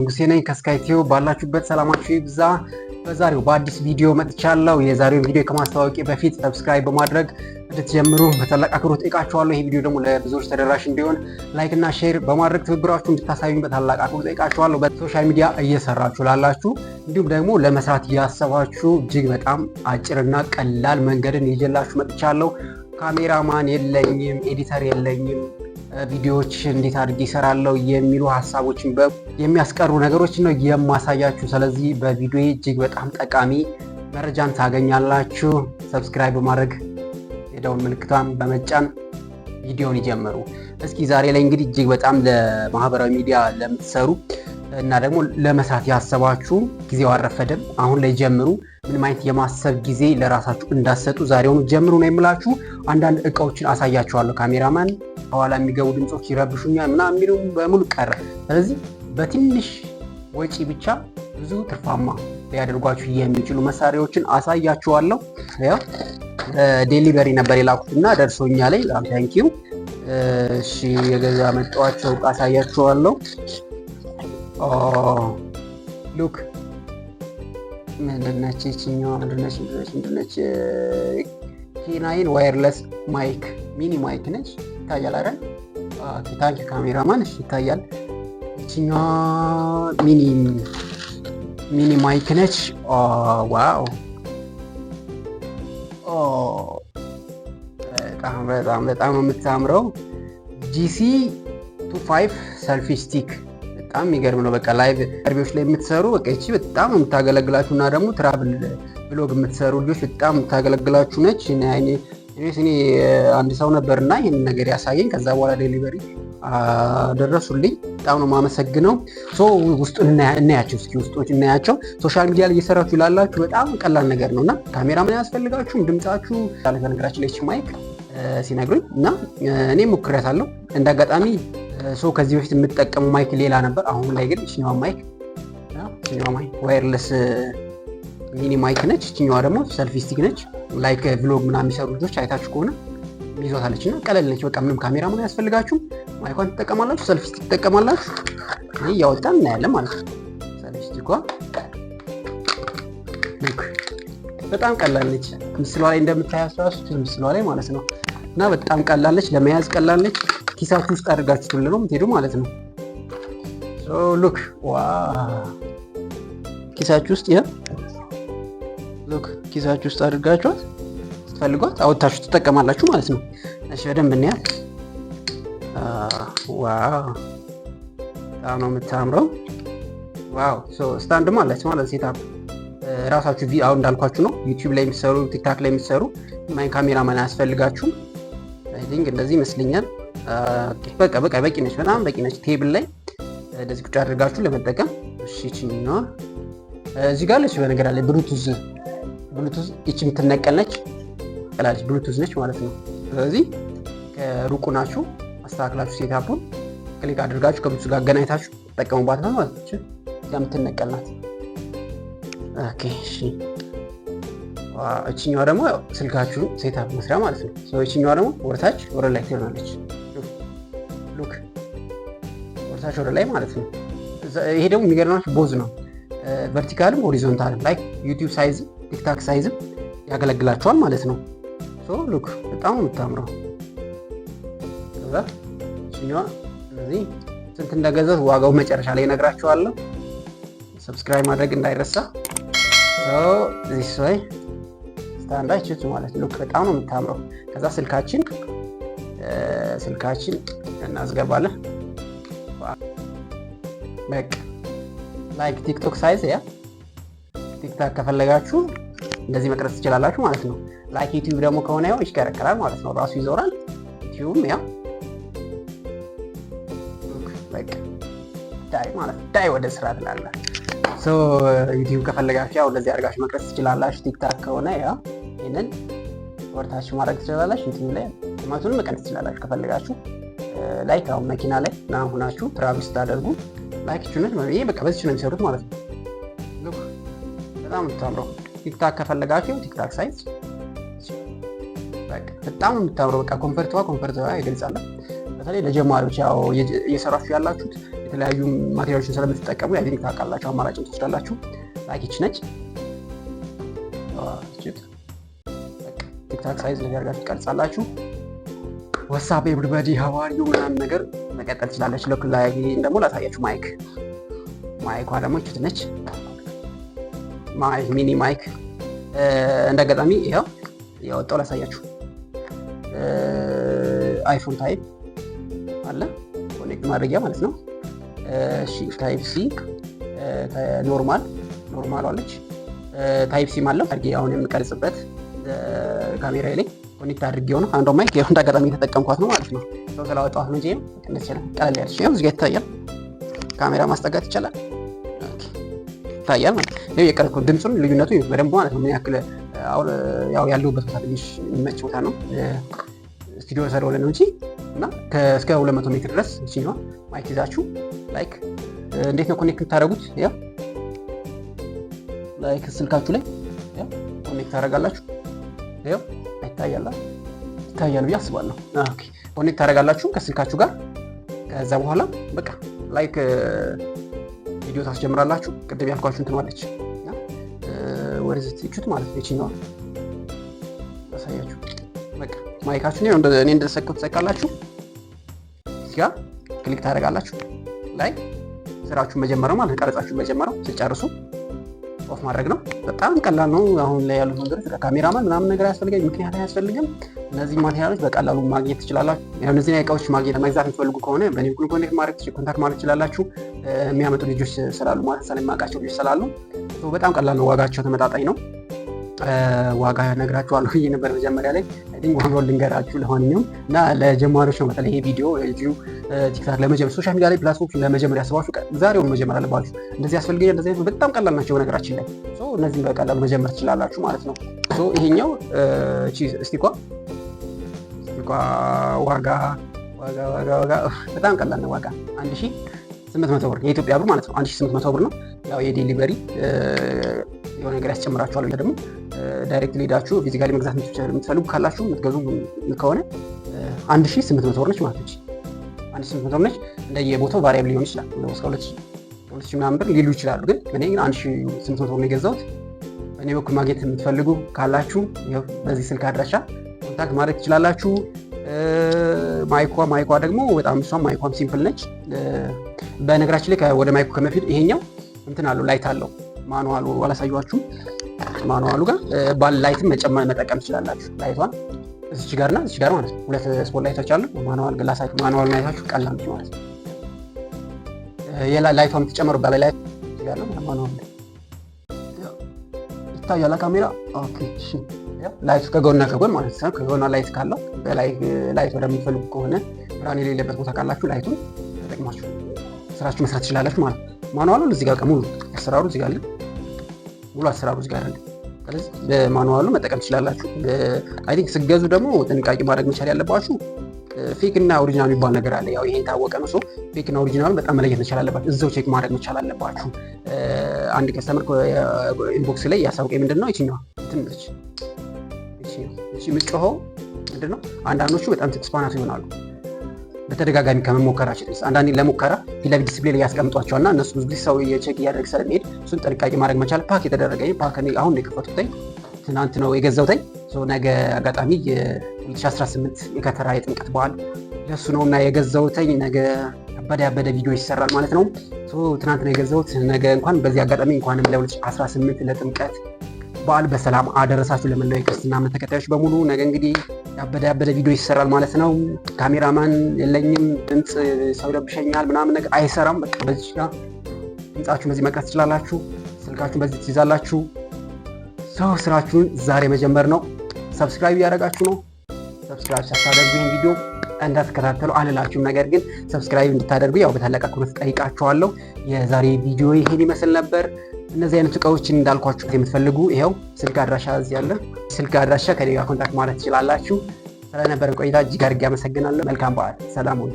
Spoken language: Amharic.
ንጉሴ ነኝ ከስካይ ቲዩብ። ባላችሁበት ሰላማችሁ ይብዛ። በዛሬው በአዲስ ቪዲዮ መጥቻለሁ። የዛሬውን ቪዲዮ ከማስተዋወቄ በፊት subscribe በማድረግ እንድትጀምሩ በታላቅ አክብሮት ጠይቃችኋለሁ። ይህ ቪዲዮ ደግሞ ለብዙዎች ተደራሽ እንዲሆን like እና share በማድረግ ትብብራችሁ እንድታሳዩኝ በታላቅ አክብሮት ጠይቃችኋለሁ። በ social media እየሰራችሁ ላላችሁ እንዲሁም ደግሞ ለመስራት እያሰባችሁ እጅግ በጣም አጭርና ቀላል መንገድን ይዤላችሁ መጥቻለሁ። ካሜራማን የለኝም፣ editor የለኝም፣ ቪዲዮዎች እንዴት አድርጌ ይሰራለሁ የሚሉ ሀሳቦችን የሚያስቀሩ ነገሮች ነው የማሳያችሁ። ስለዚህ በቪዲዮ እጅግ በጣም ጠቃሚ መረጃን ታገኛላችሁ። Subscribe በማድረግ የደውል ምልክቷን በመጫን ቪዲዮን ይጀምሩ። እስኪ ዛሬ ላይ እንግዲህ እጅግ በጣም ለማህበራዊ ሚዲያ ለምትሰሩ እና ደግሞ ለመስራት ያሰባችሁ ጊዜው አልረፈደም። አሁን ላይ ጀምሩ። ምንም አይነት የማሰብ ጊዜ ለራሳችሁ እንዳትሰጡ ዛሬውኑ ጀምሩ ነው የምላችሁ። አንዳንድ እቃዎችን አሳያችኋለሁ። ካሜራማን ከኋላ የሚገቡ ድምፆች ይረብሹኛል ምናምን የሚሉ በሙሉ ቀረ። ስለዚህ በትንሽ ወጪ ብቻ ብዙ ትርፋማ ሊያደርጓችሁ የሚችሉ መሳሪያዎችን አሳያችኋለሁ። ያው delivery ነበር የላኩት እና ደርሶኛል። በጣም thank you። እሺ፣ የገዛ መጣኋቸው እቃ አሳያችኋለሁ። Look፣ ምንድነች ይችኛዋ? ምንድነች? ምንድነች? ምንድነች? K9 wireless mic፣ mini mic ነች። ይታያል አይደል? Thank you cameraman። እሺ፣ ይታያል። ይችኛዋ mini mic ነች። Wow፣ በጣም በጣም በጣም ነው የምታምረው። GC 25 selfie stick በጣም የሚገርም ነው። በቃ live ቪዲዮዎች ላይ የምትሰሩ በቃ ይቺ በጣም የምታገለግላችሁ እና ደግሞ travel vlog የምትሰሩ ልጆች በጣም የምታገለግላችሁ ነች። እኔ አንድ ሰው ነበርና ይህን ነገር ያሳየኝ። ከዛ በኋላ delivery ደረሱልኝ። በጣም ነው የማመሰግነው። So ውስጡን እናያቸው እስኪ፣ ውስጦች እናያቸው። Social media ላይ እየሰራችሁ ላላችሁ በጣም ቀላል ነገር ነው እና ካሜራ ምን አያስፈልጋችሁም። ድምጻችሁ፣ በነገራችን ላይ mic ሲነግሩኝ እና እኔ ሞክሬያታለሁ። እንደ አጋጣሚ so ከዚህ በፊት የምጠቀመው mic ሌላ ነበር። አሁን ላይ ግን ይችኛዋ mic wireless mini mic ነች። ይችኛዋ ደግሞ selfie stick ነች። Like vlog ምናምን የሚሰሩ ልጆች አይታችሁ ከሆነ ይዟታለች እና ቀለል ነች። በቃ ምንም ካሜራ ምን አያስፈልጋችሁም። Mic ኳን ትጠቀማላችሁ፣ selfie stick ትጠቀማላችሁ። ይህ እያወጣን እናያለን ማለት ነው። Selfie stick ኳ look፣ በጣም ቀላል ነች። ምስሏ ላይ እንደምታያት ራሱ ምስሏ ላይ ማለት ነው እና በጣም ቀላል ነች፣ ለመያዝ ቀላል ነች። ኪሳችሁ ውስጥ አድርጋችሁ ነው የምትሄዱ ማለት ነው። Look፣ ኪሳችሁ ውስጥ፣ yeah, look፣ ኪሳችሁ ውስጥ አድርጋችኋት ስትፈልጓት አወጣችሁ ትጠቀማላችሁ ማለት ነው። እሺ፣ በደንብ እንያት። Wow፣ በጣም ነው የምታምረው። Wow፣ stand ም አለች ማለት setup ራሳችሁ አሁን እንዳልኳችሁ ነው። YouTube ላይ የሚሰሩ፣ TikTok ላይ የሚሰሩ ማይን ካሜራማን አያስፈልጋችሁም። I think እንደዚህ ይመስለኛል። በቃ በቃ በቂ ነች፣ በጣም በቂ ነች። Table ላይ እንደዚህ ቁጭ አድርጋችሁ ለመጠቀም። እሺ፣ ይችኛዋ እዚህ ጋር አለች። በነገር ላይ ብሉቱዝ ይቺ የምትነቀል ነች፣ ቀላለች፣ ብሉቱዝ ነች ማለት ነው። ስለዚህ ከሩቁ ናችሁ አስተካክላችሁ setup ኡን click አድርጋችሁ ከብሉቱዝ ጋር አገናኝታችሁ ተጠቀሙባት ነው ማለት ነው። እዚያ የምትነቀል ናት። Okay፣ እሺ፣ እችኛዋ ደግሞ ስልካችሁን setup መስሪያ ማለት ነው። እችኛዋ ደግሞ ወደታች ወደ ላይ ትሆናለች። Look፣ ወደታች ወደ ላይ ማለት ነው። ይሄ ደግሞ የሚገርማችሁ both ነው፣ vertical ም horizontal ም፣ like YouTube size ም TikTok size ም ያገለግላችኋል ማለት ነው። Look፣ በጣም ነው የምታምረው። ከዛ እችኛዋ እዚህ ስንት እንደገዛት ዋጋው መጨረሻ ላይ እነግራችኋለሁ። Subscribe ማድረግ እንዳይረሳ። This way stand አችሁት ማለት look፣ በጣም ነው የምታምረው። ከዛ ስልካችን እናስገባለን። በቃ like TikTok size፣ yeah፣ TikTok ከፈለጋችሁ እንደዚህ መቅረጽ ትችላላችሁ ማለት ነው። Like YouTube ደግሞ ከሆነ ያው ይሽከረከራል ማለት ነው፣ ራሱ ይዞራል። YouTube ም ያው በቃ ዳይ ማለት ዳይ ወደ ስራ ትላለህ። YouTube ከፈለጋችሁ ያው እንደዚህ አድርጋችሁ መቅረጽ ትችላላችሁ። TikTok ከሆነ ያው ይህንን ወርታችሁ ማድረግ ትችላላችሁ። YouTube ላይ ቁመቱን መቀነስ ትችላላችሁ ከፈለጋችሁ። Like አሁን መኪና ላይ ምናምን ሆናችሁ travel ስታደርጉ like ቹነት ይሄ በቃ በዚች ነው የሚሰሩት ማለት ነው። Look፣ በጣም የምታምረው። TikTok ከፈለጋችሁ TikTok size በጣም የምታምረው። በቃ comfort ዋ ይገልጻል። በተለይ ለጀማሪዎች ያው እየሰራችሁ ያላችሁት የተለያዩ material ኦችን ስለምትጠቀሙ I think ታውቃላችሁ፣ አማራጭም ትወስዳላችሁ። Like ይች ነች። TikTok size ነገር አድርጋችሁ ትቀርጻላችሁ። "What's up everybody, how are you?" ምናምን ነገር መቀጠል ትችላለች። Look ላይ ደግሞ ላሳያችሁ፣ mic ኳ ደግሞ ይችት ነች። Mini mic እንደ አጋጣሚ ይኸው ያወጣው ላሳያችሁ። iPhone type አለ connect ማድረጊያ ማለት ነው። እሺ፣ type C normal አለች። Type C ም አለው። አድርጌ አሁን የምቀርጽበት ካሜራ ላይ connect አድርጌው ነው። አንዷ mic ይኸው እንደ አጋጣሚ የተጠቀምኳት ነው ማለት ነው። ሰው ስላወጣኋት ነው እንጂ ቀለል ያለች። ይኸው እዚህ ጋር ይታያል። ካሜራ ማስጠጋት ይቻላል። ይታያል ማለት ነው። የቀረጽኩት ድምፁን ልዩነቱ በደንብ ማለት ነው። ምን ያክል አሁን ያው ያለሁበት ቦታ ትንሽ የሚመች ቦታ ነው፣ ስቱዲዮ ስለሆነ ነው እንጂ እና እስከ 200 ሜትር ድረስ ይችኛዋ mic ይዛችሁ like እንዴት ነው connect የምታደርጉት? ያው like ስልካችሁ ላይ connect ታደርጋላችሁ። ያው ይታያል ይታያል ብዬ አስባለሁ። Okay፣ connect ታደርጋላችሁ ከስልካችሁ ጋር። ከዛ በኋላ በቃ like ቪዲዮ ታስጀምራላችሁ። ቅድም ያልኳችሁ እንትን አለች ወደዚህ ትችት ማለት ነው። ይችኛዋ ያሳያችሁ። በቃ mic ኣችሁን እኔ እንደሰካው ትሰካላችሁ። እዚህ ጋር click ታደርጋላችሁ። ላይ ስራችሁን መጀመሪያው ማለት ቀረጻችሁን መጀመሪያው ስጨርሱ off ማድረግ ነው። በጣም ቀላል ነው። አሁን ላይ ያሉት ነገሮች ካሜራማን ምናምን ነገር አያስፈልግም፣ ምክንያት አያስፈልግም። እነዚህ material ኦች በቀላሉ ማግኘት ትችላላችሁ። ያው እነዚህን እቃዎች ማግኘት መግዛት የምትፈልጉ ከሆነ በእኔ በኩል contact ማድረግ ትችላላችሁ። የሚያመጡ ልጆች ስላሉ ማለት ስለማውቃቸው ልጆች ስላሉ በጣም ቀላል ነው። ዋጋቸው ተመጣጣኝ ነው። ዋጋ ነግራችኋለሁ ብዬ ነበር መጀመሪያ ላይ። I think ዋጋውን ልንገራችሁ ለማንኛውም እና ለጀማሪዎች ነው። በተለይ ይሄ ቪዲዮ ዩቲዩብ፣ TikTok ለመጀመር፣ social media ላይ platform ለመጀመር ያስባችሁ ዛሬውን መጀመር አለባችሁ። እንደዚህ ያስፈልገኛል እንደዚህ አይነት በጣም ቀላል ናቸው በነገራችን ላይ። እነዚህም በቀላሉ መጀመር ትችላላችሁ ማለት ነው። ይሄኛው stick ኳ stick ኳ ዋጋ በጣም ቀላል ነው። ዋጋ 1800 ብር የኢትዮጵያ ብር ማለት ነው። 1800 ብር ነው። ያው የ delivery የሆነ ነገር ያስጨምራችኋል። ደግሞ direct ሄዳችሁ physically መግዛት የምትፈልጉ ካላችሁ የምትገዙ ከሆነ 1800 ብር ነች ማለት ነች። 1800 ብር ነች። እንደየቦታው variable ሊሆን ይችላል። እስከ 2000 ምናምን ብር ሊሉ ይችላሉ። ግን እኔ ግን 1800 ብር ነው የገዛሁት። በእኔ በኩል ማግኘት የምትፈልጉ ካላችሁ በዚህ ስልክ አድራሻ contact ማድረግ ትችላላችሁ። mic ኳ ደግሞ በጣም እሷም mic ኳም simple ነች። በነገራችን ላይ ወደ mic ኩ ከመፊት ይሄኛው እንትን አለው፣ light አለው። Manual ኡ አላሳየኋችሁም። Manual ኡ ጋር ባል light ም መጨመር መጠቀም ትችላላችሁ። Light ቷን እዚች ጋርና እዚች ጋር ማለት ነው። ሁለት spot light ኦች አሉ። Manual ግላሳችሁ manual አይታችሁ ቀላል ነች ማለት ነው። Light ቷ የምትጨመሩ ባለ light ጋር ነው። Manual ይታያል ካሜራ። Okay፣ እሺ። Light ኡ ከጎንና ከጎን ማለት ነው። ከጎኗ light ካለው በላይ light ወደምትፈልጉ ከሆነ ብርሃን የሌለበት ቦታ ካላችሁ light ኡን ተጠቅማችሁ ስራችሁ መስራት ትችላላችሁ ማለት ነው። Manual ኡ እዚህ ጋር ሙሉ አሰራሩ እዚህ ጋር አለ። ሙሉ አሰራሩ እዚህ ጋር አለ። ስለዚህ በ manual ኡ መጠቀም ትችላላችሁ። I think ስገዙ ደግሞ ጥንቃቄ ማድረግ መቻል ያለባችሁ fake እና original የሚባል ነገር አለ። ያው ይሄ የታወቀ ነው። So fake እና original በጣም መለየት መቻል አለባችሁ። እዛው check ማድረግ መቻል አለባችሁ። አንድ customer inbox ላይ ያሳውቀኝ ምንድን ነው ይችኛዋ እንትን ነች። እቺ የምትጮኸው ምንድን ነው? አንዳንዶቹ በጣም ስፓናቱ ይሆናሉ በተደጋጋሚ ከመሞከራቸው የተነሳ። አንዳንዴ ለሙከራ ፊት ለፊት display ላይ ያስቀምጧቸዋል እና እነሱ ብዙ ጊዜ ሰው check እያደረገ ስለሚሄድ እሱን ጥንቃቄ ማድረግ መቻል። Pack የተደረገ pack አሁን ነው የከፈቱት፣ ትናንት ነው የገዛሁት። ነገ አጋጣሚ የ2018 የከተራ የጥምቀት በዓል ለሱ ነው እና የገዛሁትኝ። ነገ ያበደ ያበደ ቪዲዮ ይሰራል ማለት ነው። ትናንት ነው የገዛሁት። ነገ እንኳን በዚህ አጋጣሚ እንኳንም ለ2018 ለጥምቀት በዓል በሰላም አደረሳችሁ ለመላው የክርስትና እምነት ተከታዮች በሙሉ። ነገ እንግዲህ ያበደ ያበደ ቪዲዮ ይሰራል ማለት ነው። ካሜራማን የለኝም፣ ድምፅ ሰው ይረብሸኛል ምናምን ነገር አይሰራም። በቃ በዚህ ጋር ድምፃችሁን በዚህ መቅረጽ ትችላላችሁ። ስልካችሁን በዚህ ትይዛላችሁ። So ስራችሁን ዛሬ መጀመር ነው። Subscribe እያደረጋችሁ ነው። Subscribe ሳታደርጉ ይህን ቪዲዮ እንዳትከታተሉ አልላችሁም። ነገር ግን subscribe እንድታደርጉ ያው በታላቅ አክብሮት ጠይቃችኋለሁ። የዛሬ ቪዲዮ ይሄን ይመስል ነበር። እነዚህ አይነት እቃዎችን እንዳልኳችሁ የምትፈልጉ ይኸው ስልክ አድራሻ እዚህ ያለ ስልክ አድራሻ ከኔ ጋር contact ማለት ትችላላችሁ። ስለነበረን ቆይታ እጅግ አድርጌ አመሰግናለሁ። መልካም በዓል። ሰላም ሁኑ።